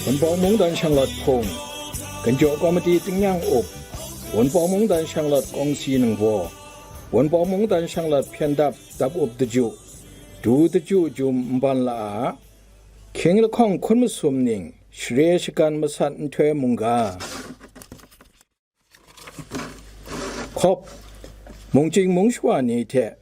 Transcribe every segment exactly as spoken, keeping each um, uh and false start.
Wunpawng Mungdan Shanglawt Hpung, Ganjaw Komiti Tingnyang Up, Wunpawng Mungdan Shanglawt Kawngsi Ningbaw, Wunpawng Mungdan Shanglawt Hpyen Dap Dap Up Daju, Du Daju Jum Nban La A, Hkying Lahkawng Hkun Masum Ning, Share Shagan Masat Nhtoi Mungga. Hkawp, mungchying mungshawa ni hte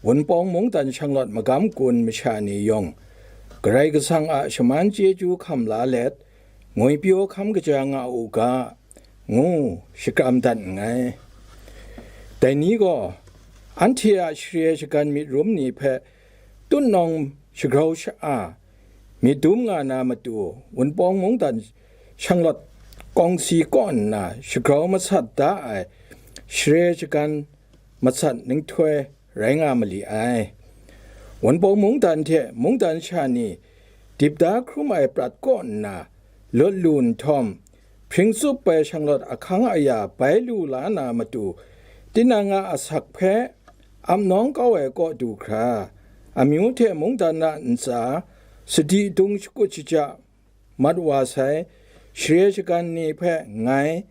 Wunpawng Mungdan Shanglawt Magam Gun masha ni yawng, Karai Kasang a shaman chyeju hkam la let, ngwipyaw hkam kaja nga u ga, ngu shakram dat nngai. Dai ni gaw, anhte a share shagan myit rum ni hpe tutnawng shagrau sha-, a, myit dum nga na matu, Wunpawng Mungdan Shanglawt Kawngsi kaw nna shagrau masat da ai share shagan masat ninghtoi rai nga ma li ai. Wunpawng Mungdan hte mungdan sha ni dip da hkrum ai prat kaw nna lut lu nhtawm, hpring tsup ai shanglawt ahkang aya bai lu la na matu, tinang a asak hpe ap nawng kau ai kaw du hkra, amyu hte mungdan a ntsa, sadi dung shakut shaja mat wa sai, share shagan ni hpe ngai,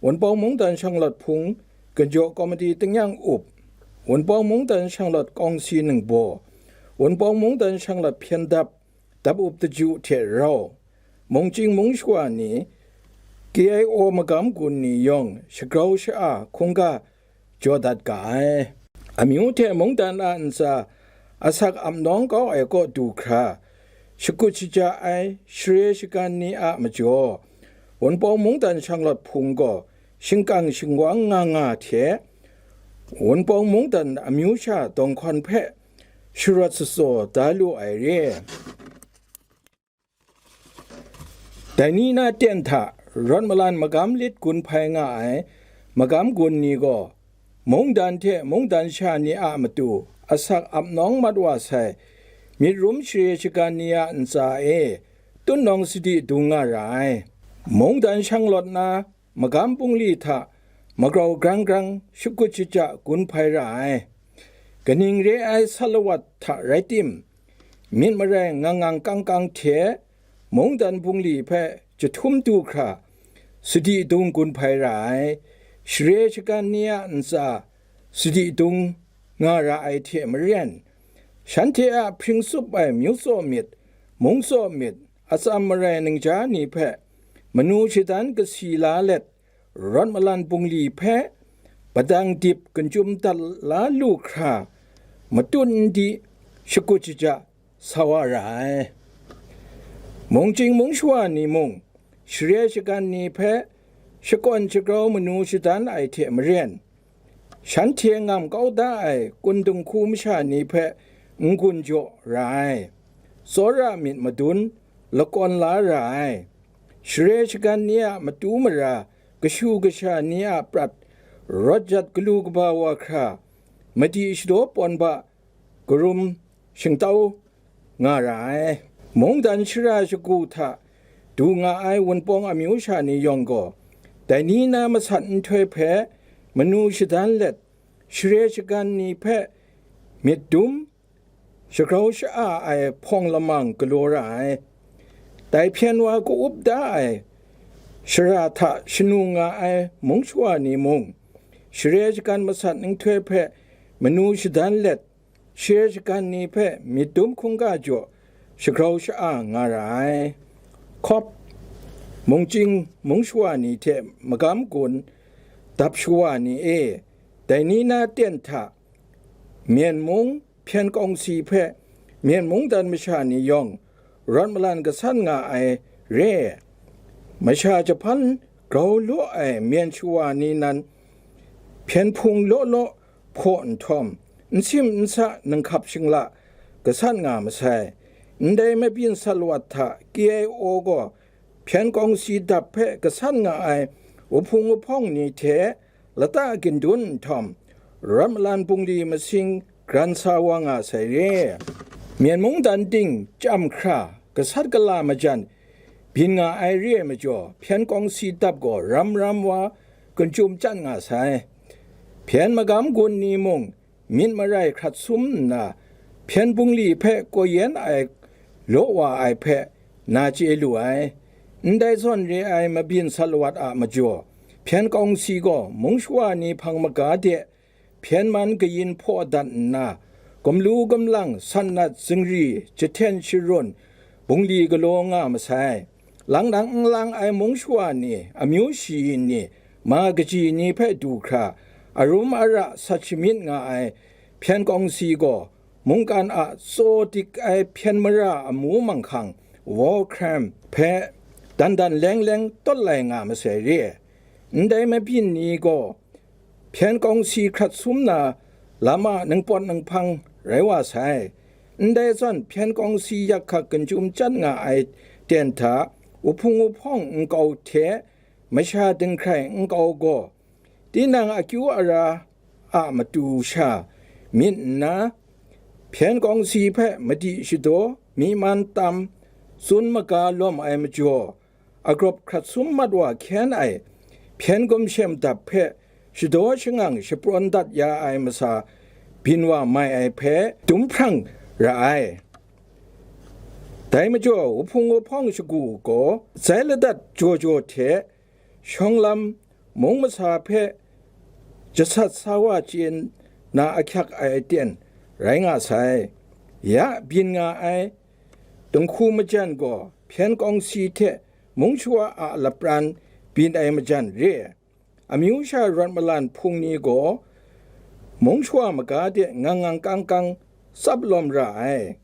Wunpawng Mungdan Shanglawt Hpung, Ganjaw Komiti Tingnyang Up, Wunpawng Mungdan Shanglawt Kawngsi Ningbaw, Wunpawng Mungdan Shanglawt Hpyen Dap, Dap Up Daju hte rau, mungchying mungshawa ni, K I O Magam Gun ni yawng shagrau sha-, a hkungga jaw dat ga ai. Amyu hte mungdan a ntsa, asak ap nawng kau ai kaw du hkra, shakut shaja ai share shagan ni a majaw, Wunpawng Mungdan Shanglawt Hpung gaw shingkang shingwang nga nga hte, Wunpawng Mungdan amyu sha dawng hkawn hpe sharawt shatsaw da lu ai re. Dai ni na ten hta rawt malan magam lit gun hpai nga ai magam gun ni gaw, mungdan hte mungdan sha ni a matu asak ap nawng mat wa sai, myit rum share shagan ni a ntsa e tutnawng sadi dung nga ra ai. Mungdan shanglawt na magam bungli hta magrau grang grang shakut shaja gun hpai ra ai. Kaning re ai salawat hta rai tim, myit marai ngang ngang kang kang hte mungdan bungli hpe jahtum du hkra, sadi dung gun hpai ra ai. Share shagan ni a ntsa sadi dung nga ra ai hte maren, shanhte a hpring tsup ai myu tsaw myit, mung tsaw myit, atsam marai ningja ni hpe manu shadan kasi la let, rawt malan bungli hpe padang dip kanchyum dat la lu hkra, matut n di shakut shaja sa wa ra ai. Mungchying mungshawa ni mung, share shagan ni hpe shakawn shagrau manu shadan ai hte maren, shanhte ngam kau da ai kun dinghku masha ni hpe n-gun jaw ra ai. Tsawra myit madun, lakawn la ra ai. Share shagan ni a matu mara, kashu kasha ni a prat, rawt jat galu kaba wa hkra, madi shadaw pawn ba, karum shingtau nga ra ai. Mungdan shara shagu hta du nga ai wunpawng amyu sha ni yawng gaw, dai ni na masat nhtoi hpe manu shadan let, share shagan ni hpe myit dum, shagrau sha-, a ai hpawng lamang galaw ra ai. Dai hpyen wa ka-up da ai shara hta shanu nga ai mungshawa ni mung, share shagan masat nhtoi hpe manu shadan let, share shagan ni hpe myit dum hkungga jaw shagrau sha-, a nga ra ai. Hkawp, mungchying mungshawa ni hte magam gun dap shawa ni e, dai ni na ten hta, Myen mung hpyen kawngsi hpe Myen mungdan masha ni yawng rawt malan gasat nga ai re. Masha jahpan grau law ai Myen shawa ni nan hpyen hpung law law hpaw nhtawm, n sim n sa ninghkap shingla gasat nga masai. Ndai mabyin salawat hta K I O gaw hpyen kawngsi dap hpe gasat nga ai wuhpung wuhpawng ni hte lata gindun nhtawm, rawt malan bungli masing gran sa wa nga sai re. Myen mungdan ting chyam hkra gasat gala majan byin nga ai re ai majaw, hpyen kawngsi dap gaw ram ram wa kanchyum chyat nga sai. Hpyen magam gun ni mung myit marai hkrat sum nna, hpyen bungli hpe koi yen ai law wa ai hpe na chye lu ai. Ndai zawn re ai mabyin sat lawat a majaw, hpyen kawng si gaw mung shawa ni hpang maga de hpyen man kayin hpaw dat nna, gumlu gumlang, sat nat zingri, jahten sharun, bungli galaw nga masai. Lang nang n lang ai mung shawa ni, amyu shayin ni, ma kaji ni hpe du hkra, arum ara sat shamyit nga ai hpyen kawng si gaw, mungkan a tsaw dik ai hpyen mara amu manghkang, war crime, hpe dan dan leng leng tawt lai nga masai re. Ndai mabyin ni gaw hpyen kawng si hkrat sum na lam a ningpawt ninghpang rai wa sai. Ndai zawn hpyen kawng si yak hkak gun chyum chyat nga ai ten hta, wuhpung wuhpawng nkau hte masha dinghkrai nkau gaw, tinang akyu ara a matu sha myit nna, hpyen kawng si hpe madi shadaw, myi man tam, tsun maga lawm ai majaw, agrawp hkrat sum mat wa hkyen ai hpyen gumshem dap hpe shadaw shangang shaprawn dat ya ai masa byin wa mai ai hpe dum hprang ra ai. Dai majaw, wuhpung wuhpawng shagu gaw, zai ladat jaw jaw hte shawng lam mung masa hpe jasat sa wa chye na ahkyak ai aten rai nga sai. Ya byin nga ai dinghku majan gaw hpyen kawng si hte mung shawa a lapran byin ai majan re. Amyu sha rawt malan hpung ni gaw mung shawa maga de ngang ngang kang kang tsap lawm ra ai.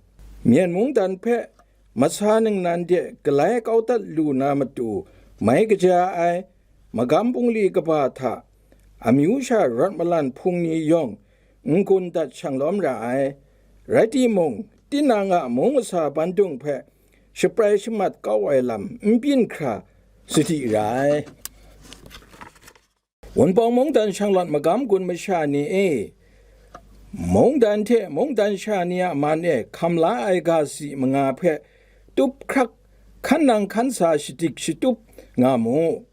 Myen mungdan hpe masa ningnan de galai kau dat lu na matu mai kaja ai magam bungli kaba hta, amyu sha rawt malan hpung ni yawng n-gun dat shang lawm ra ai. Rai timung, tinang a mung masa bandung hpe shaprai shamat kau ai lam n byin hkra sadi ra ai. Wunpawng mungdan shanglawt magam gun masha ni e, mungdan hte mungdan sha ni a man e hkam la ai ga si manga hpe tup hkrak hkan nang hkan sa shadik shatup nga mu.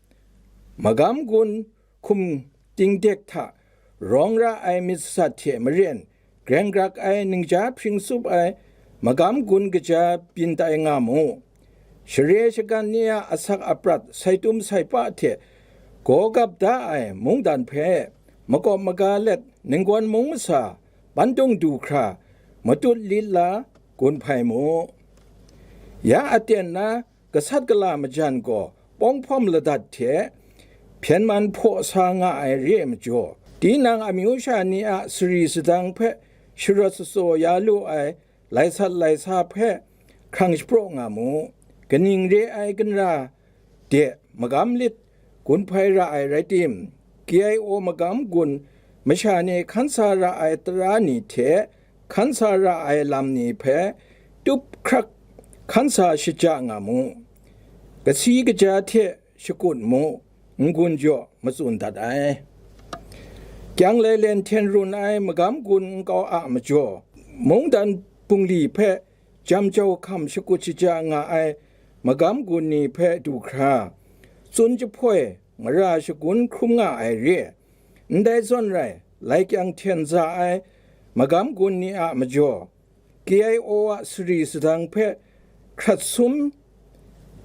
Magam gun hkum dingdek hta rawng ra ai myit sat hte maren, greng grak ai ningja hpring tsup ai magam gun kaja byin tai nga mu. Share shagan ni a asak aprat sai tum sai pa hte gaw gap da ai mungdan hpe makawp maga let ninggawn mung masa bandung du hkra matut lit la gun hpai mu. Ya aten na gasat gala majan gaw pawng hpawm ladat hte hpyen man hpaw sa nga ai re ai majaw, tinang amyu sha ni a sari sadang hpe sharawt shatsaw ya lu ai lai sat lai sa hpe hkrang shapraw nga mu. Kaning re ai gunra de magam lit gun hpai ra ai rai tim, K I O magam gun masha ni hkan sa ra ai tara ni hte hkan sa ra ai lam ni hpe tup hkrak hkan sa shaja nga mu. Kasi kaja hte shakut mu, n-gun jaw matsun dat ai. Kyang lailen hten run ai magam gun nkau a majaw, mungdan bungli hpe jam jau hkam shakut shaja nga ai magam gun ni hpe du hkra, tsun jahpoi mara shagun hkrum nga ai re. Ndai zawn rai, lai kyang hten za ai magam gun ni a majaw, K I O a sari sadang hpe hkrat sum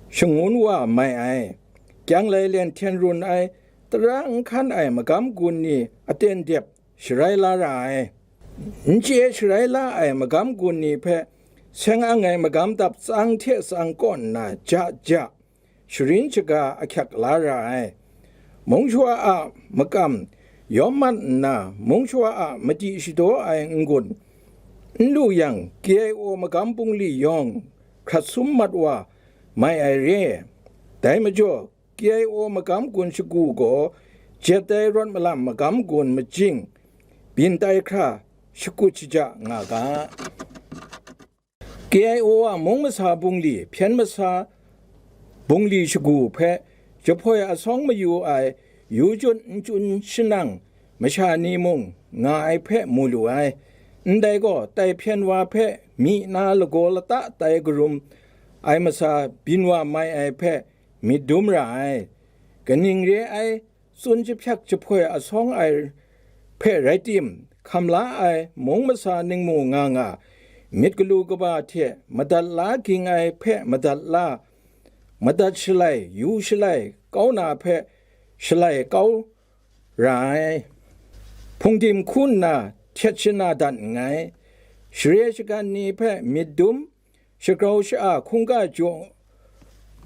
shangun wa mai ai, kyang lailen hten run ai, tara n hkan ai magam gun ni aten dep sharai la ra ai. N chye sharai la ai magam gun ni hpe seng ang ai magam dap tsang hte tsang kaw nna ja ja sharin shaga ahkyak la ra ai. Mung shawa a makam yawm mat nna, mung shawa a madi shadaw ai n-gun n lu yang, K I O magam bungli yawng hkrat sum mat wa mai ai re. Dai majaw, K I O magam gun shagu gaw jet ai rawt malam magam gun majing byin tai hkra shakut shaja nga ga. K I O a mung masa bungli, hpyen masa bungli shagu hpe jahpoi asawng mayu ai yu chyut n chyun shanang masha ni mung nga ai hpe mu lu ai. Ndai gaw, tai hpyen wa hpe myi na lagaw lata tai karum ai masa byin wa mai ai hpe myit dum ra ai. Kaning re ai, tsun jahpyak jahpoi asawng ai hpe rai tim, hkam la ai mung masa ningmu nga nga, myit galu kaba hte madat la ging ai hpe madat la, madat shalai, yu shalai kau na hpe shalai kau ra ai. Hpungdim hku nna htet shana dat nngai. Share shagan ni hpe myit dum, shagrau sha-a hkungga jaw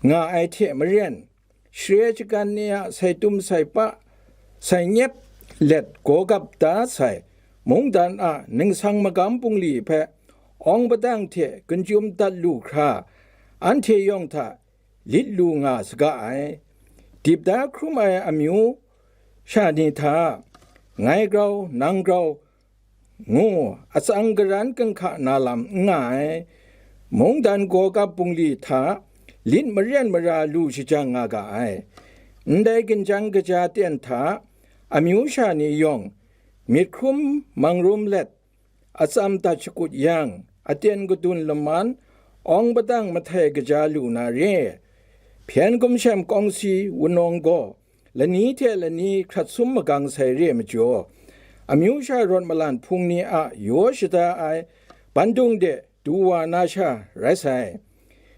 nga ai hte maren, share shagan ni a sai tum sai pa, sai nyep let gaw gap da sai, mungdan a ningsang magam bungli hpe awng padang hte gun-jum dat lu hkra, anhte yawng hta lit lu nga saga ai. Dip da hkrum ai amyu sha ni hta, ngai grau, nang grau, ngu atsang karan kanhka na lam n nga ai. Mungdan gaw gap bungli hta lit maren mara lu shajang nga ga ai. Ndai ginjang kaja ten hta amyu sha ni yawng myit hkrum mang rum let, atsam dat shakut yang, aten kadun laman, awng padang mahtai kaja lu na re. Hpyen gumshem kawng si wunawng gaw lani hte lani hkrat sum magang sai re ai majaw, amyu sha rawt malan hpung ni a yaw shada ai bandung de du wa na sha rai sai.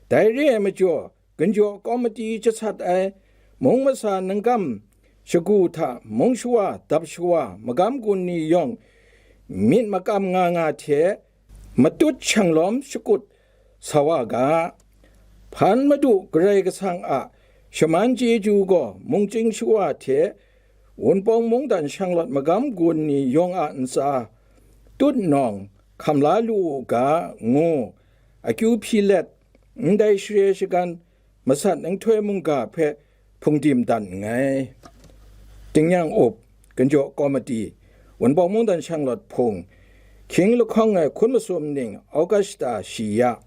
Dai re ai majaw, ginjaw kawmati jasat ai mung masa nangkam shagu hta mung shawa, dap shawa, magam gun ni yawng myit makam nga nga hte matut shanglawm shakut sa wa ga. Hpan Madu Karai Kasang a shaman chyeju gaw mungchying shawa hte Wunpawng mungdan shanglawt magam gun ni yawng a ntsa tut nawng hkam la lu u ga, ngu akyu hpyi let, ndai share shagan masat nhtoi mungga hpe hpungdim dat nngai. Tingnyang up, ginjaw kawmati, Wunpawng mungdan shanglawt hpung, hkying lahkawng ai hkun masum ning, August shata shi ya,